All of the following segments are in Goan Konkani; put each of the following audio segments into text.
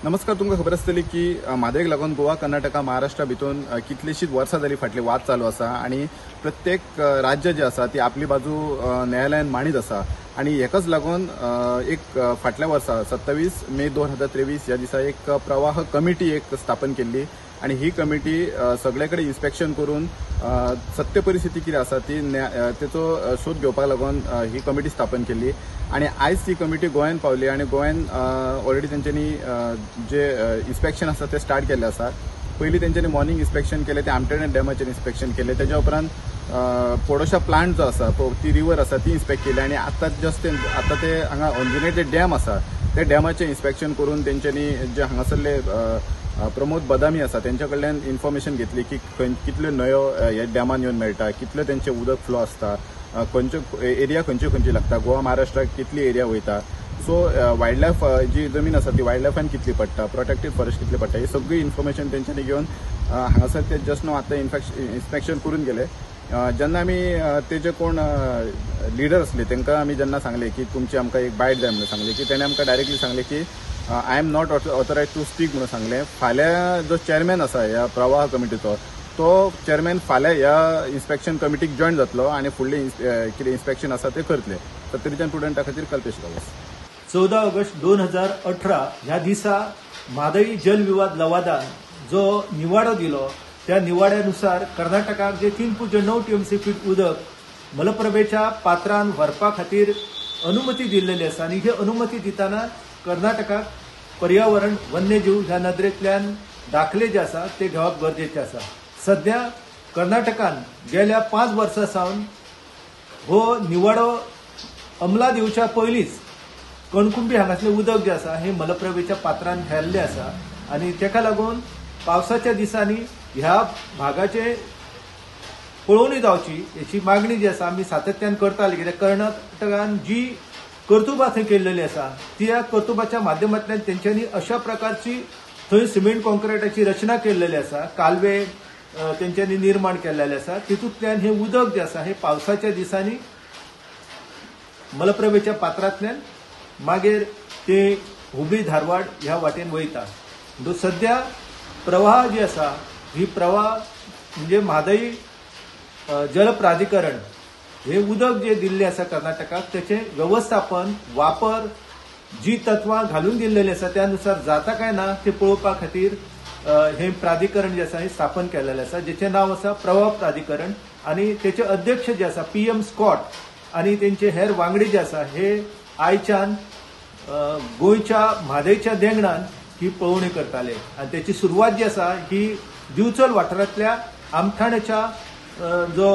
नमस्कार, तुमकां खबर आसतली की म्हादयक लागून गोवा, कर्नाटका, महाराष्ट्रा भितून कितलीशीच वर्सां जाली फाटली वाद चालू आसा आनी प्रत्येक राज्य जे आसा ती आपली बाजू न्यायालयान मांडीत आसा आनी हेकाच लागून एक फाटल्या वर्सा 27 मे 2023 ह्या दिसा एक प्रवाह कमिटी एक स्थापन केल्ली आनी ही कमिटी सगळे कडेन इन्स्पेक्शन करून सत्य परिस्थिती कितें आसा ती तेचो शोध घेवपाक लागून ही कमिटी स्थापन केल्ली आनी आयज ती कमिटी गोंयांत पावली आनी गोंयांत ऑलरेडी तेंच्यांनी जे इन्स्पेक्शन आसा ते स्टार्ट केल्ले आसा. पयलीं तेंच्यांनी मॉर्निंग इन्स्पेक्शन केलें, ते आमठाणे डॅमाचेर इन्स्पेक्शन केलें, तेज्या उपरांत पोडोशा प्लांट जो आसा ती रिवर आसा ती इन्स्पेक्ट केली आनी आतां जस्ट आतां ते हांगा अंजुणे जे डॅम आसा त्या डॅमाचें इन्स्पेक्शन करून तेंच्यांनी जे हांगासरले प्रमोद बदामी आसा तेंच्या कडल्यान इन्फॉर्मेशन घेतली की कितल्यो न्हंयो ह्या डॅमान येवन मेळटा, कितले तेंचे उदक फ्लो आसता, खंयच्यो एरिया खंयची खंयची लागता, गोवा महाराष्ट्राक कितली एरिया वयता, सो वायल्ड लायफ जी जमीन आसा ती वायल्ड लायफान कितली पडटा, प्रोटेक्टेड फॉरेस्ट कितली पडटा, ही सगळी इन्फॉर्मेशन तेंच्यांनी घेवन हांगासर ते जस्ट न्हू आतां इन्स्पेक्शन करून गेले. जेन्ना आमी तेजे कोण लिडर आसले तांकां आमी जेन्ना सांगलें की तुमची आमकां एक बायट जाय म्हणून सांगलें की तेणें आमकां डायरेक्टली सांगलें की I am not authorise to speak म्हणून सांगलें. फाल्यां जो चेअरमॅन आसा ह्या प्रवाह कमिटीचो तो चेअरमॅन फाल्यां ह्या इन्स्पेक्शन कमिटीक जॉयन जातलो आनी फुडलें कितें इन्स्पेक्शन आसा तें करतले. सत्तरीच्यान प्रुडंटा खातीर कल्पेश गांवस. 14 ऑगस्ट 2018 ह्या दिसा म्हादई जलविवाद लवादान जो निवाडो दिलो त्या निवाड्यानुसार कर्नाटकाक जे 3.9 TMC feet उदक मलप्रभेच्या पात्रान व्हरपा खातीर अनुमती दिल्लेली आसा आनी ही अनुमती दितना कर्नाटकाक पर्यावरण वन्यजीव ह्या नदरेंतल्यान दाखले जे आसा ते घेवप गरजेचे आसा. सद्या कर्नाटकान गेल्या 5 वर्सां सावन हो निवाडो अंमलात येवच्या पयलींच कणकुंबी हांगासलें उदक जें आसा हें मलप्रभेच्या पात्रान हेल्लें आसा आनी तेका लागून पावसाच्या दिसांनी ह्या भागाचे पळोवणी जावची हेची मागणी जी आसा आमी सातत्यान करताले. कित्याक कर्नाटकान जी कर्तुबां थंय केल्लेली आसा त्या कर्तुबाच्या माध्यमांतल्यान तेंच्यांनी अशा प्रकारची थंय सिमेंट कॉन्क्रिटाची रचना केल्लेली आसा, कालवे तेंच्यांनी निर्माण केल्लेले आसा, तितूंतल्यान हें उदक जें आसा हें पावसाच्या दिसांनी मलप्रभेच्या पात्रांतल्यान मागीर ते हुबळी धारवाड ह्या वाटेन वयता. सद्या प्रवाह जी आसा ही प्रवाह म्हणजे म्हादई जल प्राधिकरण हे उदक जे दिल्लें आसा कर्नाटकाक तेचें वेवस्थापन वापर जी तत्वां घालून दिल्लेली आसा त्या नुसार जाता काय ना ते पळोवपा खातीर हें प्राधिकरण जें आसा हें स्थापन केल्लेलें आसा, जेचें नांव आसा प्रवाह प्राधिकरण आनी तेचे अध्यक्ष जे आसा PM Scott आनी तेंचे हेर वांगडी जे आसा हे आयच्यान गोंयच्या म्हादयच्या देंगणान ही पळोवणी करताले आनी तेची सुरवात जी आसा ही दिवचल वाठारांतल्या आमठाण्याच्या जो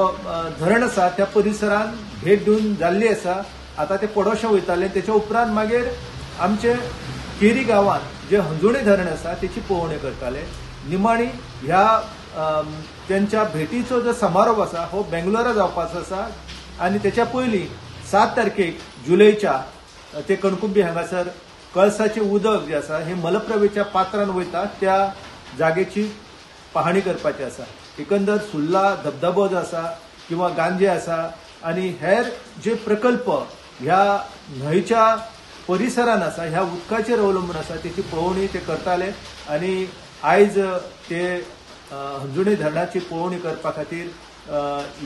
धरण आसा त्या परिसरान भेट दिवन जाल्ली आसा. आतां ते पडोशा वयताले, तेच्या उपरांत मागीर आमचे केरी गांवांत जे हंजुणे धरण आसा तेची पळोवणी करताले. निमाणी ह्या तेंच्या भेटीचो जो समारोप आसा हो बेंगलोरा जावपाचो आसा आनी तेच्या पयलीं 7 तारखेक जुलयच्या ते कणकुंबी हांगासर कळसाचें उदक जें आसा हें मलप्रभेच्या पात्रान वयता त्या जागेची पाहणी करपाची आसा. एकंदर सुर्ला धबधबो जो आसा किंवा गांजे आसा आनी हेर जे प्रकल्प ह्या न्हंयच्या परिसरान आसा ह्या उदकाचेर अवलंबून आसा तेची पळोवणी ते करताले आनी आयज ते हंजुणे धरणाची पळोवणी करपा खातीर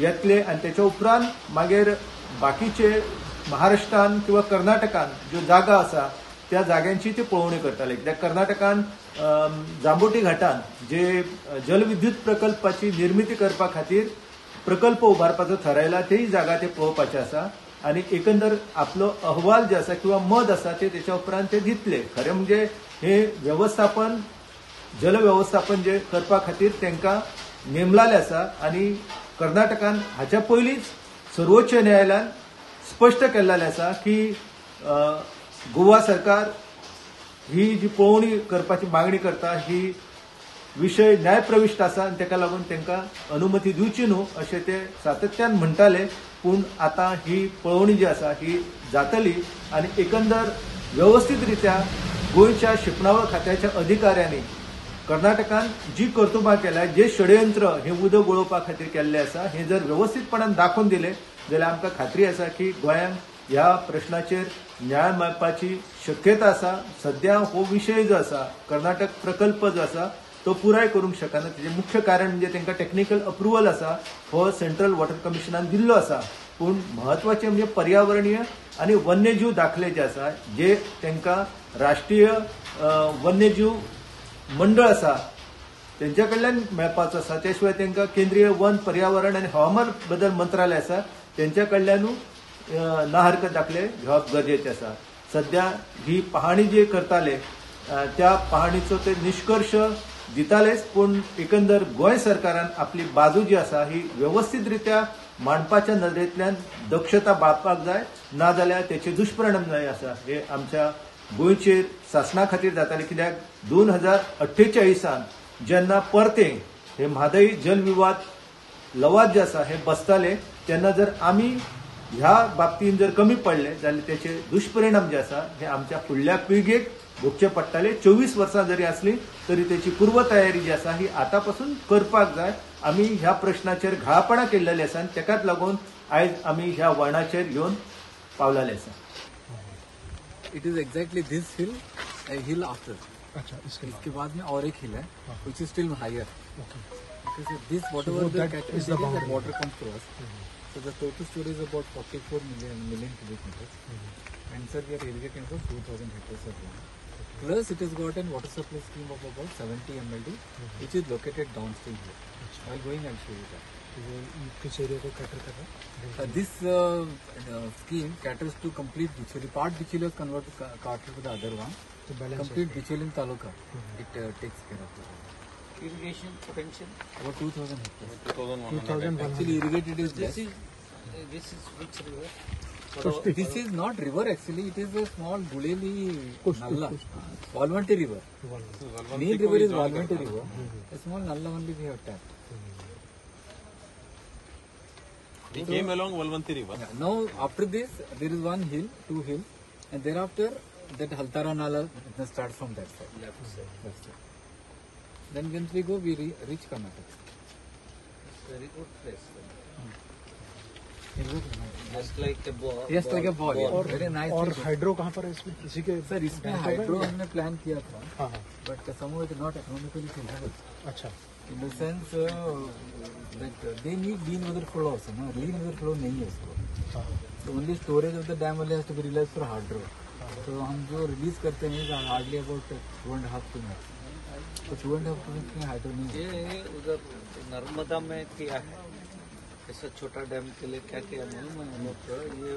येतले आनी तेच्या उपरांत मागीर बाकीचे महाराष्ट्रान किंवा कर्नाटकान ज्यो जागा आसा त्या जाग्यांची ते पळोवणी करताले. कित्याक कर्नाटकान जांबोटी घाटान जे जलविद्युत प्रकल्पाची निर्मिती करपा खातीर प्रकल्प उबारपाचो थारायला तेही जागा ते पळोवपाचे आसा आनी एकंदर आपलो अहवाल जे आसा किंवा मत आसा ते तेच्या उपरांत ते दितले. खरें म्हणजे हे वेवस्थापन जल वेवस्थापन जे करपा खातीर तांकां नेमलाले आसा आनी कर्नाटकान हाच्या पयलींच सर्वोच्च न्यायालयान स्पश्ट केल्लें आसा की गोवा सरकार ही जी पळोवणी करपाची मागणी करता ही विशय न्यायप्रविश्ट आसा आनी तेका लागून तांकां अनुमती दिवची न्हू अशें ते सातत्यान म्हणटाले. पूण आतां ही पळोवणी जी आसा ही जातली आनी एकंदर वेवस्थीत रित्या गोंयच्या शिंपणावळ खात्याच्या अधिकाऱ्यांनी कर्नाटकान जी कर्तुबां केल्या, जे षडयंत्र हें उदक वळोवपा खातीर केल्लें आसा हें जर वेवस्थीतपणान दाखोवन दिलें जाल्यार आमकां खात्री आसा की गोंयांक ह्या प्रश्नाचेर न्याय मेळपाची शक्यता आसा. सद्या हो विशय जो आसा कर्नाटक प्रकल्प जो आसा तो पुराय करूंक शकना. तेजें मुख्य कारण म्हणजे तांकां टॅक्निकल अप्रुवल आसा हो सेंट्रल वॉटर कमिशनान दिल्लो आसा, पूण म्हत्वाचें म्हणजे पर्यावरणीय आनी वन्यजीव दाखले जे आसा जे तांकां राष्ट्रीय वन्यजीव मंडळ आसा तेंच्या कडल्यान मेळपाचो आसा. त्या शिवाय तांकां केंद्रीय वन पर्यावरण आनी हवामान बदल मंत्रालय आसा तेंच्या कडल्यानूय ना हरकत दाखले घेवप गरजेचें आसा. सद्या ही पहाणी जी करताले त्या पहाणीचो ते निश्कर्श दितालेच, पूण एकंदर गोंय सरकारान आपली बाजू जी आसा ही वेवस्थीत रित्या मांडपाच्या नदरेंतल्यान दक्षता बाळगपाक जाय, नाजाल्यार तेचे दुश्परिणाम जे आसा हे आमच्या गोंयचेर सासणा खातीर जाताले. कित्याक 2048 जेन्ना परते हे म्हादय जलविवाद लवाद जे आसा हे बसताले तेन्ना जर आमी ह्या बाबतीन जर कमी पडले जाल्यार तेचे दुश्परिणाम जे आसा हे आमच्या फुडल्या पिळगेक भोगचे पडटाले. 24 वर्सां जरी आसली तरी तेची पूर्वतयारी जी आसा ही आतां पासून करपाक जाय. आमी ह्या प्रश्नाचेर घाळपणां केल्लेली आसा आनी तेकाच लागून आयज आमी ह्या वळणाचेर येवन पावलेले आसा. It is exactly this hill, a hill after. अच्छा, इसके बाद में और एक हिल है which is still higher. Okay. Okay, so this whatever the catchment is the that water comes to us. So the total storage is about 44 million cubic meters. And sir, we are irrigating about 2000 hectares of land. Plus it has got an water supply scheme of about 70 MLD, which is located downstream here. While going, I'll show you that. किस एरिया को कैटर कर रहा है? This scheme caters to complete Bicholim. Part Bicholim is converted to the other one. So balance complete Bicholim taluka. It takes care of it. Irrigation potential about 2000 hectares. 2100. Actually irrigated is less. This is which river? This is not river actually. It is a small Guleli Nalla, Valvanti river. Main river is Valvanti river. A small Nalla only we have tapped. We came along Valvanti river. Yeah, now after this there is one hill, two hills, and thereafter that Haltara Nala starts from that side. Left side. Left side. Then once we go, we reach Karnataka. It's very good place. Exactly. Just like a ball. Just like a ball. Aur very nice. Aur hydro कहाँ पर है इसमें? इसी के sir इसमें हाइड्रो हमने प्लान किया था, हाँ, but somehow it is not economically feasible. अच्छा. In the sense that they need lean weather flow also, ना? Lean weather flow नहीं है उसको. So only storage of the dam only has to be realized for hydro. तो हम जो रिलीज करते हैं hardly about 2.5 cumecs. तो 2.5 क्यूमेक्स में हाइड्रो नहीं है. ये उधर नर्मदा में किया है ऐसा छोटा डैम के लिए क्या किया मालूम है? ये